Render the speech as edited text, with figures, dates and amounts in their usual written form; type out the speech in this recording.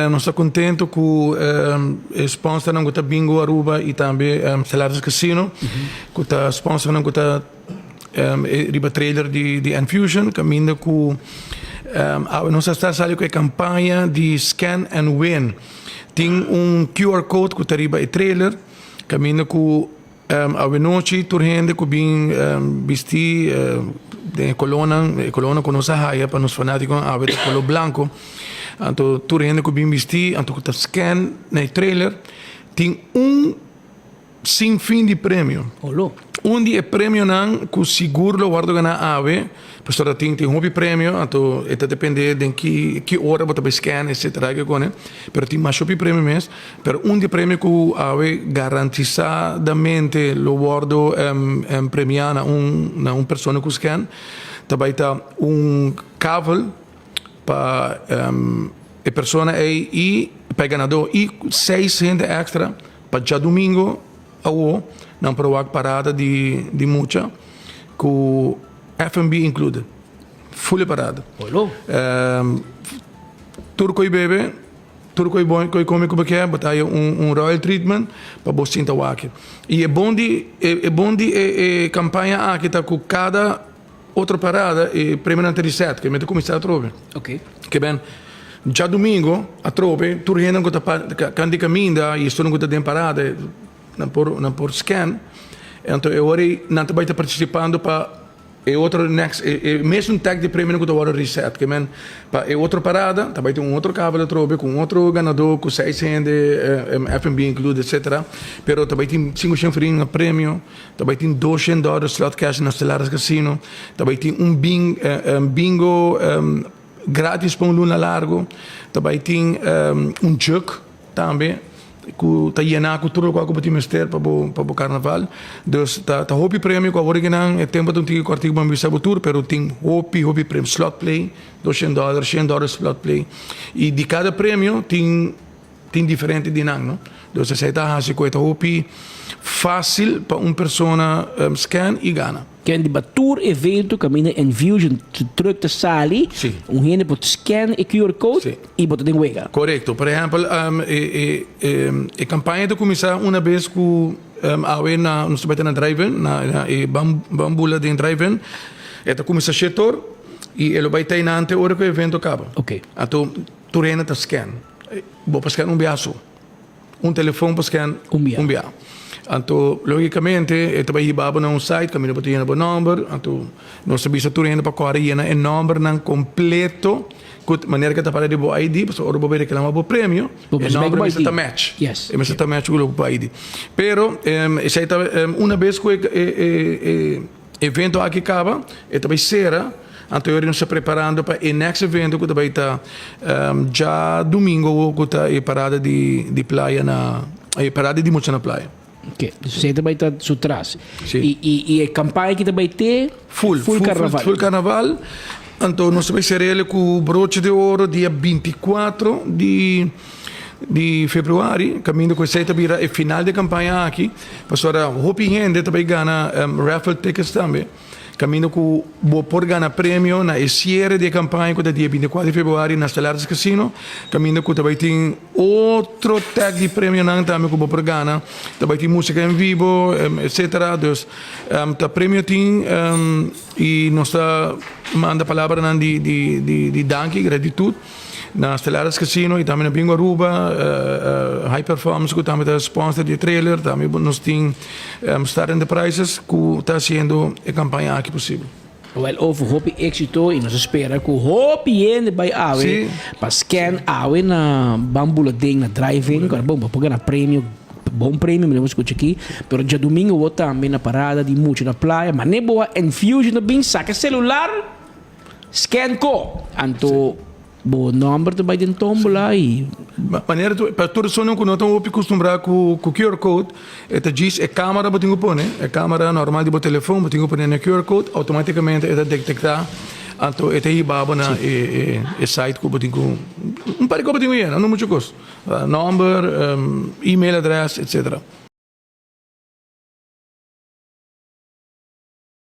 Nos ta contento cu e sponsornan cu ta Bingo Aruba y tambe Stellaris Casino cu ta sponsornan cu ta riba trailer di Enfusion caminda cu awe nos a sta sali cu e campaña di Scan and Win. Tin un QR code cu ta riba e trailer caminda cu Awenochi tur hende ku bin bisti den e kolónan, e kolónan ku nos a haya pa nos fanátikonan awe ta koló blanko. Anto tur hende ku bin bisti, anto ku ta scan na e trailer, tin un sin fin di premio. Un di e premionan ku sigur lo wòrdu ganá awe, pasobra tin tin hopi premio, anto e ta dependé den ki ki ora bo ta bai scan etcetera kikone, pero tin masha hopi premio mes. Pero un di e premio ku awe garantisadamente lo wòrdu premiá na un na un persona ku scan ta bai ta un kavel pa e persona ei i pa e ganadó i seis hende èkstra pa djadumingu awo nan por wak parada di di mucha ku FNB included full e parada. Tur ku e bebe. Tur ku e bon ku e kome ku bo ke, bo ta haya un un royal treatment pa bo sinta wak. I e bon di e bon di e e kampaña aki ta ku kada otro parada e premionan ta reset, ke men ta kuminsá atrobe. Ok. Ke ben djadumingu atrobe tur hendenan ku ta kan di kaminda i esunnan ku ta den parada nan por nan por scan, anto e ora ei nan ta bai ta partisipando pa. E otro next e e mesun tag di premionan ku ta wòrdu reset ke men pa e otro parada ta bai tin un otro kabel atrobe ku un otro ganadó ku seis hende FNB include etcetera pero ta bai tin sinku shen florin na premio ta bai tin dos shen dòler slot cash na Stellaris Casino ta bai tin un bin bingo gratis pa un luna largo ta bai tin un jug tambe. Ku ta yená ku tur lokual ku bo tin mester pa bo pa bo karnaval. Dus ta ta hopi premio ku awor kinan e tempu ta un tiki kòrtiku pa mi bisa bo tur pero tin hopi hopi premio. Slot play 200 dòler, 100 dòler slot play i di kada premio tin tin diferente di nan no. Dus esei ta hasi ku e ta hopi fásil pa un persona scan i gana. Ken di ba tur evento kaminda Enfusion su truck ta sali, Sí. un hende por scan e QR code Sí. y bo ta den wega. Korekto. Por ehèmpel, e e e e kampaña ta kuminsá una bes ku awe na nos ta bai ta na drive-in, na na e bam bambula den drive-in. E ta kuminsá shetor i e lo bai teinante ora ku e evento kaba. Oké. Anto tur hende ta scan. Bo por scan un biaha so. Un telefon pa scan Un bia. un bia. Anto logicamente e ta bai hiba bo na un site caminda bo ta yena bo nomber, anto nos ta bisa tur hende pa core yena e nombernan completo cu manera cu ta para di bo ID, pasobra ora bo bai reclama bo premio Bo e mester bai nomber cu bo mester ID. ta match. Yes. E mester ta match cu bo ID. Pero esey ta una bes cu e e e Evento aki kaba, e ta bai sera, anto yori nos ta preparando pa e next evento ku ta bai ta djadumingo ku ta e parada di di playa na e parada di mucha na playa. Ok, dus esei ta bai ta su tras. Si. I i i e kampaña aki ta bai te Full, full karnaval. Full karnaval, anto nos ta bai ser'el ku broche de oro dia 24 di di februari, kaminda ku esei ta bira e final di e kampaña aki. Pasobra hopi hende ta bai gana raffle tickets tambe, kaminda ku bo por gana premio na e siere di e kampaña ku ta dia 24 di februari na Stellaris Casino, kaminda ku ta bai tin otro tag di premionan tambe ku bo por gana, ta bai tin musika en vivo, etcetera. Dus ta premio tin i nos ta manda palabranan di di danki, gratitut. Na Stellaris Casino y tambe na Bingo Aruba, High Performance cu tambe ta sponsor di e trailer, tambe nos tin Star Enterprises cu ta haciendo e campaña aki posibel. Wel over hopi exito y nos a spera cu hopi hende bay awe Sí. pa scan awe na Bambula Den na drive-in. Bon, bo por gana premio, bon premio, mi lo scucha aki. Pero djadomingo bo tambe na parada di mucha na playa. Mane bo a Enfusion ta bin saca celular. Scan ko! Anto bo nomber ta bai den tombola y. Manera tu, pa tur esunnan ku no ta hopi kustumbrá ku ku QR code, e ta djis e kamera bo tin ku pone, e kamera normal di bo telefon bo tin ku pone na QR code, outomátikamente e ta detektá, anto e ta hiba bo na e e e site ku bo tin ku, un par di kos bo tin ku yena, no muchu kos, nomber, email adrès, etcetera.